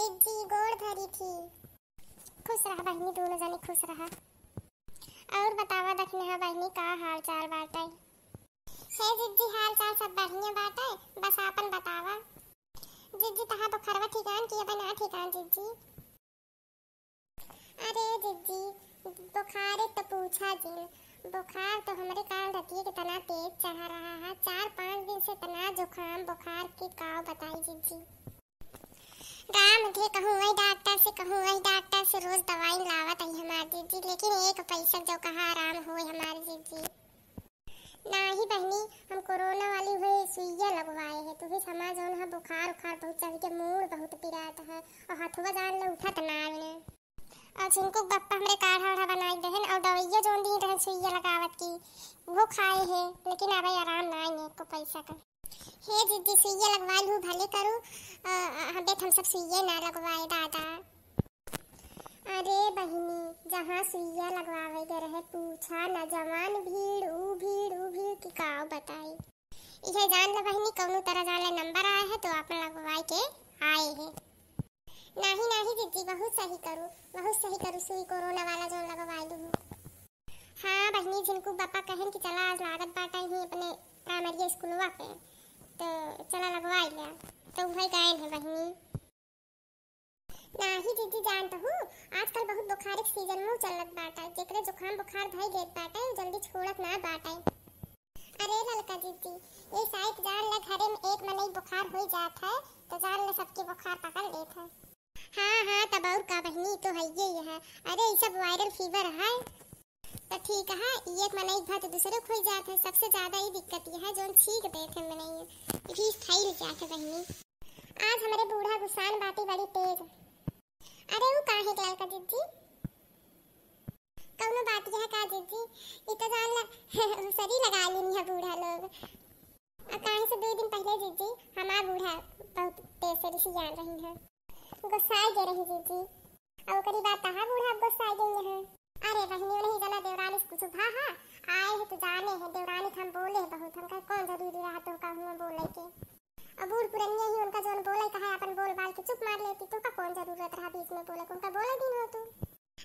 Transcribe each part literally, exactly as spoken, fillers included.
जिज्जी गोड़ धरी थी। खुश रहा बहिनी, दोनों जनी खुश रहा। और बतावा दखिनहा बहिनी, का हाल चाल बाटे? हे जिज्जी, हाल चाल सब बढ़िया बाटे, बस आपन बतावा। जिज्जी, तहा बुखारवा ठिकान कि अबे ना ठिकान जिज्जी? अरे जिज्जी, बुखार तो पूछा जिन, बुखार तो हमरे काल रतिये के तना तेज चढ़ा रहा है। चार पाँच दिन से तना जुकाम बुखार के काव बताई जिज्जी। राम के कहूँ वही डॉक्टर से, कहूँ वही डॉक्टर से, रोज दवाई लावत आई हमार जिज्जी, लेकिन एक पैसा जो कहा आराम होए हमार जिज्जी। नाही बहिनी, हम कोरोना वाली हुए सुइया लगवाए है, तो भी हमार जौन है बुखार उखार बहुत चढ़ के मूड़ बहुत पिरात है और हथुआ जान ले उठत ना आवे। और झिनकू के बप्पा हमरे काढ़ा ओढ़ा बनाई देहन और दवाइया जौन दी रहन सुइया लगावत की, वो खाए है, लेकिन अब आराम ना आई एको पैसा का। हे जिज्जी, सुइया लगवा लू भले करू, अ, अ, हम बेत हम सब सुइया ना लगवाए दादा। अरे बहिनी, जहाँ सुइया लगवावे के रहे, पूछा न, जवान भीड़, ऊ भीड़, ऊ भीड़ कि काव बताई। इहे जान ले बहिनी, कौनो तरह जान ले नंबर आए है तो आपन लगवाए के आए है। नाही, नाही जिज्जी, बहुत सही करू, बहुत सही करू, सुई कोरोना वाला जौन लगवाए लू। हाँ बहिनी, झिनकू बप्पा कहन कि चला आज लागत बाटे ही अपने प्राइमरी स्कूलवा पे, तो चला लगवाए लिया, तो वही गए है बहिनी। नाही जिज्जी, जानत हूँ, आजकल बहुत बुखार के सीजन में चलत बाटे, जेकरे जुकाम बुखार धई लेत बाटे, उ जल्दी छोड़त ना बाटे। अरे ललका जिज्जी, ये साइत जान ले घरे में एक मनई बुखार होई जात है, तो जान ले सबके बुखार पकड़ लेत है। हाँ, हाँ, तब और का बहिनी, तो है ये है। अरे, ये सब वायरल फीवर है। तो ठीक है, ये एक मनई भा तो दूसरे खोई जात है। सबसे ज्यादा ये दिक्कत ये है, जौन छींक देत है मनई, ये भी फैल जात है बहिनी। आज हमरे बूढ़ा गुस्सान बाटी बड़ी तेज। अरे, वो काहे के ललका जिज्जी? कौनो बात यह का जिज्जी? ई तो जान ला, सरी लगा लेनी है बूढ़ा लोग। आ काहे से दो दिन पहले जिज्जी, हमार बूढ़ा बहुत तेज से रिसियान रही है, गुस्साए गए रही जिज्जी। अब ओकरी बात तहा बूढ़ा अब गुस्साए गई है। अरे बहिनी, नहीं जना देवरानी से कुछ भा हा, आए है तो जाने है, देवरानी के हम बोले है बहुत, हमका कौन जरूरी रहा तो का हुआ बोले के। अब बूढ़ पुरनिया ही उनका जौन बोले कहा अपन बोल बाल के चुप मार लेती, तो का कौन जरूरत रहा बीच में बोले के, उनका बोले दिन हो तू।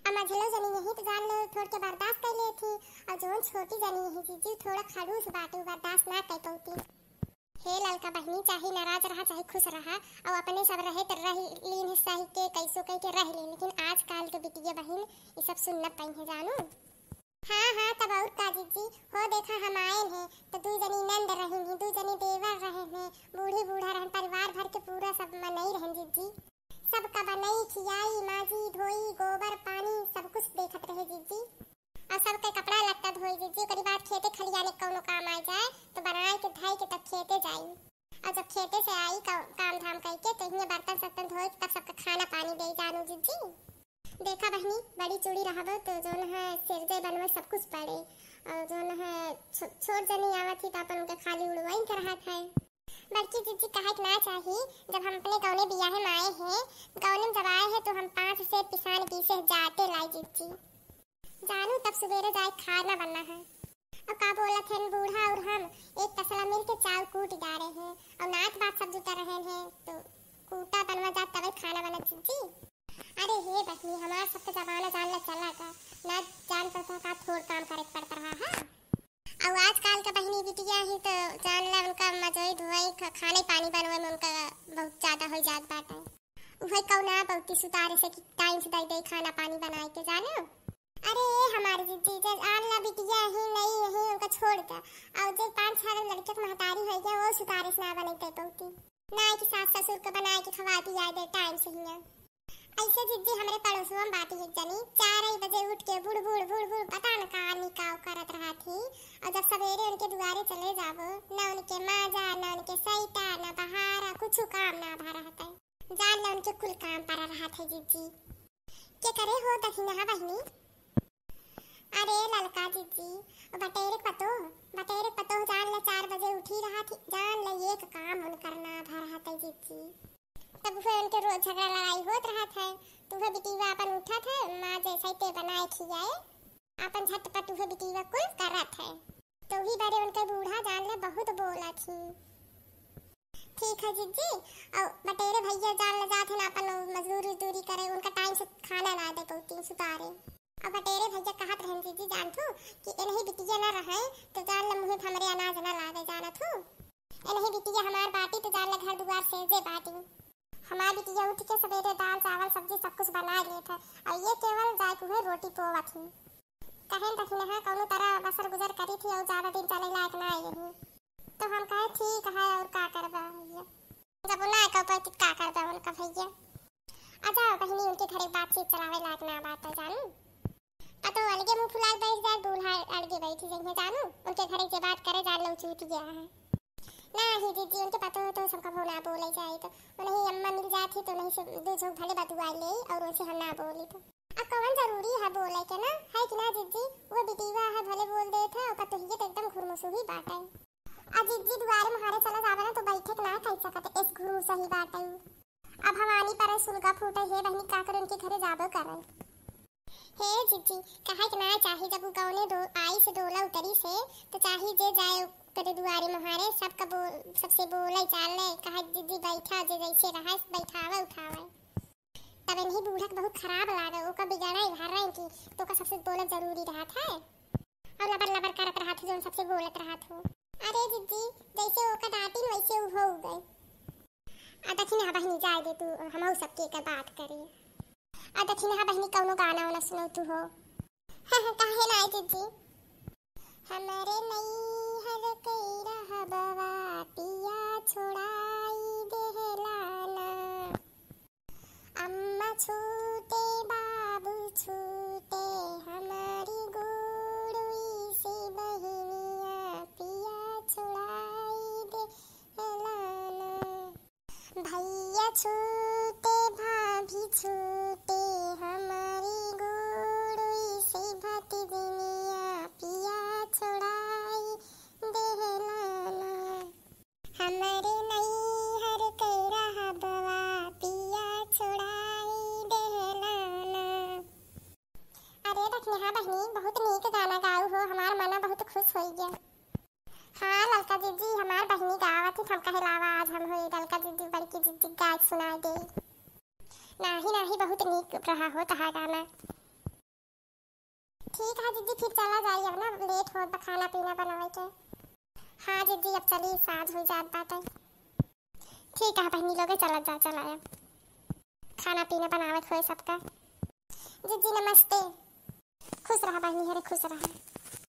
अब मझलो जनी यही तो जान ले, थोड़ के बर्दाश्त कर लेती, और जौन छोटी जनी यही जीजी थोड़ा खड़ूस बाटे, बर्दाश्त ना कर पौती। हे ललका बहिनी, चाहे नाराज रहा, चाहे खुश रहा, और अपने सब रहे तो रह लीन है, सही के कैसो कह के रह लीन, लेकिन आजकल के बिटिया बहिन ये सब सुन न पाई है जानू। हाँ, हाँ, तब और का जीजी, हो देखा हम आए हैं, तो दू जनी नंद रही हैं, दू जनी देवर रहे हैं, बूढ़ी बूढ़ा रहन, परिवार भर के पूरा सब मनई रहन जीजी। सबका बनई, खियाई, माजी, धोई, गोबर, पानी, सब कुछ देखत रहे जीजी। और सबके कपड़ा लत्ता धोई जीजी, ओकरी बाद खेते खलियाने कौनो काम आ जाए, तो बनाए के, धाई के तब खेते जाई। और जब खेते से आई का-, काम धाम करके, तो इन्हें बर्तन सर्तन धोई, तब सबका खाना पानी दे जानू जीजी। देखा बहिनी, बड़ी चूड़ी रहबो, तो जौन है सिरजे बनवे सब कुछ पड़े। और जौन है छो-, छोट जनी आवत ही, तो अपन उनके खाली उड़वाइन के रहत है। बड़की जिज्जी, कहे के ना चाही, जब हम अपने गौने बियाहे में आए हैं, गौने में जब आए हैं, तो हम पाँच से पिसान बीसे जाते लाई जिज्जी। जानू, तब सुबेरे जाए खाना बनना है। और का बोलत हैं बूढ़ा और हम, एक तसला मिल के चाउर कूट डारे हैं, और नात बात सब जुटा रहे हैं, तो कूटा बनवा जात तबे खाना बनत जिज्जी। अरे हे बहिनी, हमार सबके जमाना जान ला चला का, ना जान पड़ता का थोड़ काम करे के पड़त रहा है। और आजकल के बहिनी बिटिया ही तो जान ला उनका मजोई धोई ख-, खाने पानी बनवे में उनका बहुत ज्यादा हो जात बाटे। उहे कौना बहुती सुतारे से कि टाइम से दे दे खाना पानी बनाए के जाने। अरे हमारे जीजी, जे जान ला बिटिया ही नहीं यही उनका छोड़ दे, और जे पाँच छह लड़के के महतारी हो गया, वो सुतारे से ना बने दे बहुती। ना कि सास ससुर के बनाए के खवा पियाए दे टाइम से हिया। ऐसे जिज्जी हमरे पड़ोसवा में बाटी एक जनी, चार ही बजे उठ के बुड़ बुड़ बुड़ बुड़ पता न का निकाव करत रहत ही। और जब सवेरे उनके दुआरे चले जाबो, ना उनके माजा, ना उनके सैटा, ना बहारा, कुछ काम ना भा रहत है। जान ले उनके कुल काम पड़ा रहत है जिज्जी। के करे हो दखिनहा बहिनी? अरे ललका जिज्जी, ओ बटेरे के पतोह, बटेरे के पतोह जान ले चार बजे उठी रहत ही, जान ले एक काम उनकर ना भा रहत है जिज्जी। तब उहे उनके रोज झगड़ा लड़ाई होत रहत है, तो उहे बिटिया अपन उठत है, माँ जैसे ते बनाए खियाए, अपन झटपट उहे बिटिया कुल करत है। तो ही बरे उनके बूढ़ा जान ले बहुत बोलत ही। ठीक है जिज्जी, और बटेरे भैया जान ले जात है ना अपन मजदूर हमार बिटिया उठ के सबेरे दाल, चावल, सब्जी सब कुछ बनाइ लेत है, अउर ये केवल जाइके उहे रोटी पोवत ही। कहेन दखिनहा कउनो तरह बसर गुजर करित ही अउर ज्यादा दिन चले लायक नाहीं रही। तो हम कहे, "ठीक है, अउर का करबा भइया?" जब उ नाहीं कह पाई, तो का करबा उनका भइया? आ जाओ बहिनी, उनके घरे बातचीत चलावे लायक ना बात है, जानू। पतोह अलगे मुँह फुलाए बैठ जाए, दूल्हा अलगे बैठ जइहे, जानू। उनके घरे जे बात करे, जान लो चूतिया है। नाहीं जिज्जी, उनके पतोह तो सबका भो ना बोले जाए, तो उन्हीं अम्मा मिल जात ही, तो उन्हीं से दू झोंक भले बतुआइ ले, अउर उनसे हम ना बोली तो। अब कवन जरूरी है बोले के ना, है कि ना जिज्जी? वो बिटिया है, भले बोल देत है, ओकर पतोहिए तो एकदम घुरमुसुही बाटे। आ जिज्जी दुआरे मुहारे चला जावे ना, तो बैठे के ना कह सकत, एस घुरमुसही बाटे। अब भवानी परे सुलगा फूटे, हे बहिनी का करे, उनके घरे जाबो करे। हे जिज्जी, कहे के ना चाही, जब उ गौने डो-, आई से डोला उतरी से, तो चाही जे जाए ओकरे दुआरे मुहारे, सबका बो-, सबसे बोले चाले, कहे, "जिज्जी बैठा, जे जैसे रहा, बैठावे उठावे।" तब इन्हीं बूढ़ा के बहुत खराब लागे, ओका बिगड़ाई भर रही की, तो का सबसे बोलत जरूरी रहत है? अउर लबर लबर करत रहत हो, जौन सबसे बोलत रहत हो। अरे जिज्जी, जैसे ओका डांटिन वैसे उ हो गए। आ दखिनहा बहिनी जाए दे तू, हमहू सबके एकर बात करे। आ दखिनहा बहिनी कउनो गाना वाना सुनो तू हो। हाँ, हाँ, काहे ना जिज्जी? हमरे नैहर के रहबवा पिया छोड़ाई देहला ना। अम्मा छूटे, बाबू छूटे, हमारी गोड़ुई से बहिनिया पिया छोड़ाई देहला ना। भैया छूटे, भाभी छूटे, हमारी गोड़ुई से भतीजनिया पिया छोड़ाई देहला ना। हमरे नैहर के रहबवा पिया छोड़ाई देहला ना। अरे दखिनहा बहिनी, बहुत नीक गाना गाऊ हो, हमार मना बहुत खुश होइ गया। हाँ ललका जिज्जी, हमार बहिनी गावत ही, हम कहे लावा आज हम होई ललका जिज्जी, बड़की जिज्जी गाय सुनाई दे। नाहीं, नाहीं, बहुत नीक रहा हो तहार गाना। ठीक है जिज्जी, फिर चला जाई, अब ना लेट होत बा खाना पीना बनावे के। हाँ जिज्जी, अब चली, साँझ होइ जात बाटे। ठीक है बहिनी लोगे, चला जा, चला अब खाना पीना बनावे के होए सबका। जिज्जी नमस्ते। खुश रहा बहिनी, हरे खुश रहा।